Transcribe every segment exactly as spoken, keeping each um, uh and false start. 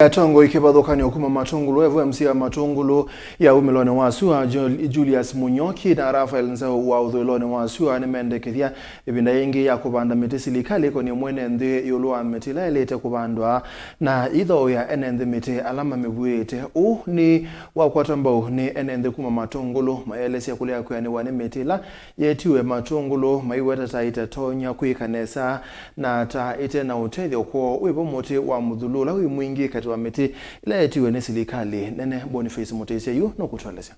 Atongoi kĩvathũkany'o kuma Matũngũlũ, F M C ya Matũngũlũ ya umĩlonĩ wa sua, Jul-, Julius Mũnyoki na Raphael Nzau wa ũthũĩlonĩ wa sua nĩmendekethya ĩvinda yĩngĩ ya kũvanda mĩtĩ. Silikalĩ ĩkonie mwene nthĩ ĩũlũ wa mĩtĩ ĩla ĩlĩte kũvandwa na ĩithoea ene nthĩ mĩtĩ ala mamĩvuĩte. Ũu nĩ wakwatwa mbau nĩ ene nthĩ kuma Matũngũlũ, mayaelesya kũlea kwĩanĩwa nĩ mĩtĩ ĩla yetiwe Matũngũlũ, maiweta ta ĩtatonya kwĩka nesa na ta ĩte na ũtethyo kwoo. Wĩvo mũtĩ wa mũthulu ũla wĩ mwingĩ katĩ wa mĩtĩ ĩla yetiwe nĩ silikalĩ nene? Boniface Mũtĩsya yu nũkũtũelesya.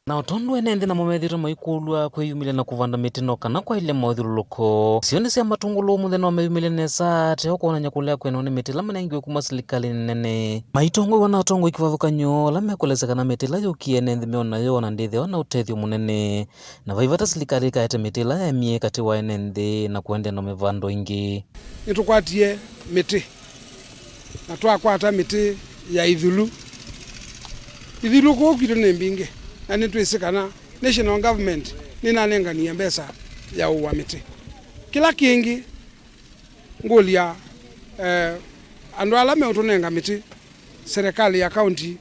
Na o tondũ ene nthĩ namo methĩĩtwe maikũlw'a kwĩyumĩlya na kũvanda mĩtĩ no kana kwaĩle maũthyũlũlũko, sionĩ sya Matũngũlũ ũmũnthĩ no meyumĩlye nesa ateo kwonany'a kũlea kwĩanĩwa nĩ mĩtĩ ĩla manengiwe kuma silikalĩnĩ nene. Maitongoew'a na atongoi kĩvathũkany'o ala mekũelesya kana mĩtĩ ĩla yũkie ene nthĩ meona yo na ndĩthĩawa na ũtethyo mũnene, na vai vata silikalĩ ĩkaete mĩtĩ ĩla yaemie katĩ wa ene nthĩ na kũendeea na mĩvando ĩngĩ. Nĩtũkwatie mĩtĩ na twakwata mĩtĩ ya ithulu. Ithulu kũũ kwitũ nĩ mbingĩ, na nĩtwĩsĩ kana national government nĩnanenganie mbesa ya ũua mĩtĩ. Kĩla kĩngĩ ngũlya, eh, andũ ala meũtũnenga mĩtĩ, serikali ya county,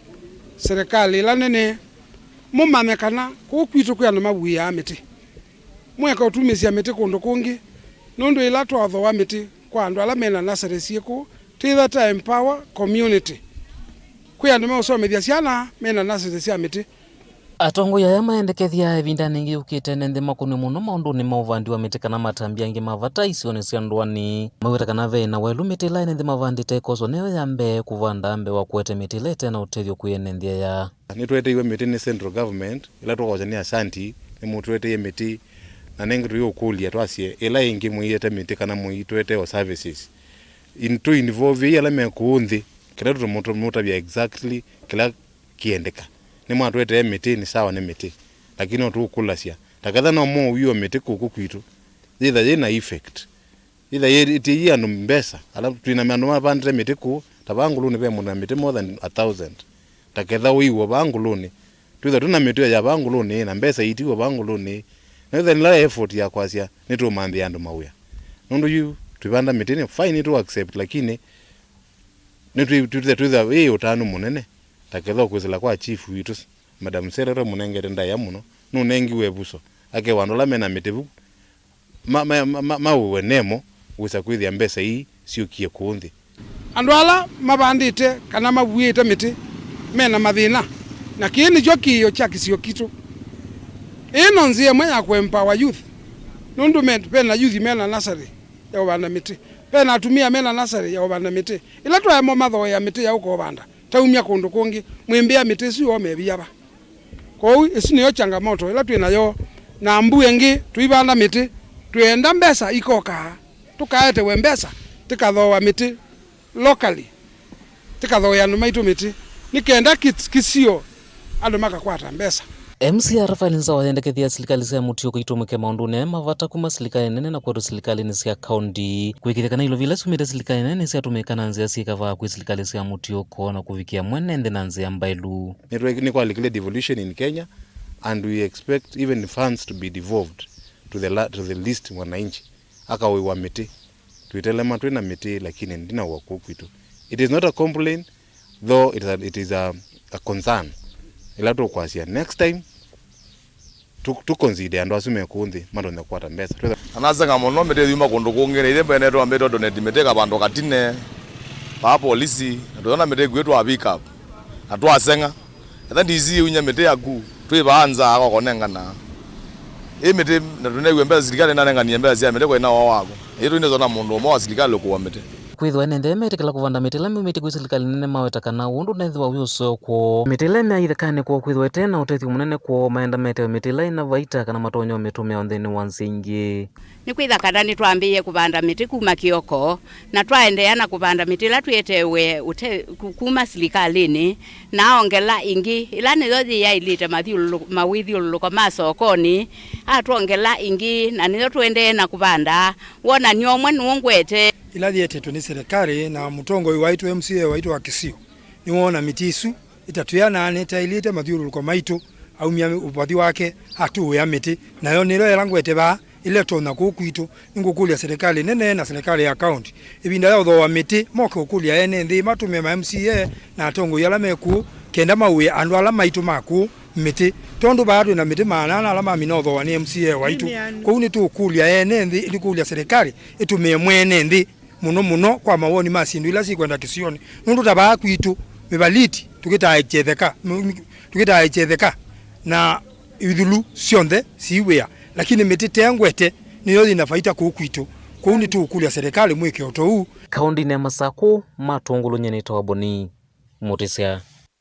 serikali ĩla nene, mũmanye kana kũũ kwitũ kwĩ andũ mavuĩaa mĩtĩ. Mweka ũtumĩsya mĩtĩ kũndũ kũngĩ, nũndũ ĩla twathooa mĩtĩ kwa andũ ala mena nursery syĩ kũũ, twĩtha ta empower community. Kwĩ andũ meũsomethya syana mena nursery sya mĩtĩ. Atongoi aya maendekethya ĩvindanĩ yĩngĩ yũkĩte ene nthĩ makũnw'e mũno maũndũnĩ ma ũvandi wa mĩtĩ kana matambya angĩ ma vata isionĩ sya ndũanĩ. Maweta kana ve na welu mĩtĩ ĩla ene nthĩ mavandĩte ĩkoswa nĩyo ya mbee kũvanda mbee wa kũete mĩtĩ ĩla ĩte na ũtethyo kwĩ ene nthĩ aya. Nĩtweteeiwe mĩtĩ nĩ central government, ĩla tũkosya nĩ Ashanti, nĩmũtweteie mĩtĩ, na nengĩ tũiũkũlya twasye, ĩla ĩngĩ mũiete mĩtĩ kana mũitwetee o services. In-, tũ involve ala me kũũ nthĩ, kĩla tũmũtavya exactly kĩla kĩendeka. Nĩmwatwetee mĩtĩ, nĩ sawa, nĩ mĩtĩ, lakini no tũũkũlasya. Ta ketha no mũuiwe mĩtĩ kũkũ kwitũ, yĩtha yĩ na effect. Ĩtha yĩtiie andũ mbesa, ala twĩ na andũ mavandĩte mĩtĩ kũu, ta vaa ngũlũnĩ ve mũndũ na mĩtĩ more than a thousand. Ta ketha ũiw'o vaa ngũlũnĩ, twĩtha twĩ na mĩtĩ ya vaa ngũlũnĩ, na mbesa itiw'o vaa ngũlũnĩ, na ĩtha nĩla effort ya kwasya nĩtũmanthĩa andũ mawĩa. Nũndũ yu twĩvanda mĩtĩ nĩ fine, nĩtũ accept, lakini nĩtwĩ-, twĩtha twĩtha ĩ ũtanu mũnene, ta ketha ũkwĩsĩla kwa chief witũ, Madam Secretary mũnengete ndaĩa mũno, nũnengiwe ĩvuso, akewa andũ ala mena mĩtĩ vu, ma, ma, ma, ma, maũĩwe nemo wĩsa kwĩthĩa mbesa ii syũkie kũũ nthĩ. Andũ ala mavandĩte kana mavuĩte mĩtĩ mena mathĩna, na kĩĩ nĩkyo kĩĩo kya kĩsio kitũ. Ĩĩ no nzĩa ĩmwe ya kũ empower youth, nũndũ me, vena youth mena nasarĩ ya ũvanda mĩtĩ, vena atumĩa mena nasarĩ ya ũvanda mĩtĩ. Ĩla twaema mathooea mĩtĩ ya ũka ũvanda, taumya kũndũ kũngĩ, mwĩmbĩa mĩtĩ ĩsu yoo mevia va? Kwoou ĩsu nĩyo changamoto ĩla twĩ nayo, na mbu ĩngĩ tũivanda mĩtĩ, twĩenda mbesa ikokaa, tũkaetewe mbesa, tĩkathooa mĩtĩ locally, tĩkathooea andũ maitũ mĩtĩ, nĩ kenda kĩ-, kĩsio andũ makakwata mbesa. M C A Raphael Nzau ayendekethya silikalĩ sya mũtiũko itũmĩke maũndũnĩ aya ma vata kuma silikalĩ nene na kwetũ silikalĩnĩ sya kaũnti, kũĩkĩĩthya kana ilovi ila syumĩte silikalĩ nene nĩsyatũmĩka na nzĩa syĩ kavaa kwĩ silikalĩ sya mũtiũko na kũvikĩa mwene nthĩ na nzĩa mbaĩlu. Nĩtwe-, nĩkwalikile devolution in Kenya, and we expect even funds to be devolved to the la-, to the least mwananchi. Akaũĩwa mĩtĩ. Twĩtelema twĩ na mĩtĩ, lakini ndinaũa kũu kwitũ. It is not a complaint, though it is a, it is a, a concern. Ĩla tũkwasya next time, tũ, tũ consider andũ asu me kũũ nthĩ matonya kũkwata mbesa. Twĩtha- Na naseng'a mũno mĩtĩ yuma kũndũ kũngĩ, na ithyĩ mbene twambĩtwe donate mĩtĩ kavandũ katine, vaa polisi, na twĩona mĩtĩ ĩkuĩtwa pick up, na twaseng'a. Etha D C ũinya mĩtĩ yaku, twĩ vaa nza akokonengana. Ĩ mĩtĩ, na tũneew'e mbesa, silikalĩ nanenganie mbesa sya mĩtĩ kwa ina wao wako. Ĩ tũinĩsona mũndũ ũmwe wa silikalĩ ũkũa mĩtĩ. Kwĩthĩwa ene nthĩ metĩkĩla kũvanda mĩtĩ ĩla meumĩte kwĩ silikalĩ nene maweta kana ũndũ nethĩwa wĩ ũseo kwoo. Mĩtĩ ĩla meaĩthe kana kwoo kwĩthĩwa ĩte na ũtethyo mũnene kwoo, maenda metewe mĩtĩ ĩla ĩna vaita kana matonya ũmĩtũmĩa o nthĩnĩ wa nzĩa ingĩ. Nĩkwĩtha kana nĩtwambĩĩe kũvanda mĩtĩ kuma kĩoko, na twaendeea na kũvanda mĩtĩ ĩla twĩetewe ũte-, ku-, kuma silikalĩnĩ, na aongela ĩngĩ, ĩla nĩyo yĩyaĩlĩte mathyũlũlũ-, mawĩthyũlũlũko ma sokonĩ, atwongela ĩngĩ, na nĩyo tũendee na kũvanda. Wonany'o ũmwe nũũ ngwete. Ĩla yĩetetwe nĩ silikalĩ na mũtongoi waitũ, M C A waitũ wa Kisio, nĩwoona mĩtĩ ĩsu ĩtatwĩanaa nĩtaĩlĩte mathyũlũlũko maitũ, aumya ũvathi wake, atũĩa mĩtĩ. Nayo nĩyo ĩla ngwete vaa, ĩla ĩtonya kũu kwitũ. Nĩngũkũlya serikali nene na serikali ya county, ĩvinda ya ũthooa mĩtĩ, moke ũkũlya ene nthĩ, matũme ma M C A na atongoi ala me kũu, kenda mauĩe andũ ala maitũ ma kũu mĩtĩ, tondũ vaa twĩ na mĩtĩ maana ana ala mamina ũthooa nĩ M C A waitũ. Kwoou nĩtũũkũlya ene nthĩ, ĩtũkũlya serikali ĩtũmĩe mwene nthĩ mũno mũno kwa mawoni ma syĩndũ ila sikwenda kĩsionĩ, nũndũ ta vaa kwitũ mĩvaliti tũkĩtaa ĩkyetheka, tũkĩtaa ĩkyetheka na ithulu syonthe sii wĩa, lakini mĩtĩ tengwete nĩyo yĩna vaita kũu kwitũ. Kwoou nĩtũũkũlya serikali mwĩke o ta ũu. Kaũndĩnĩ ya Masakũ, matũngũlũnye nĩ Toboni Mũtĩsya.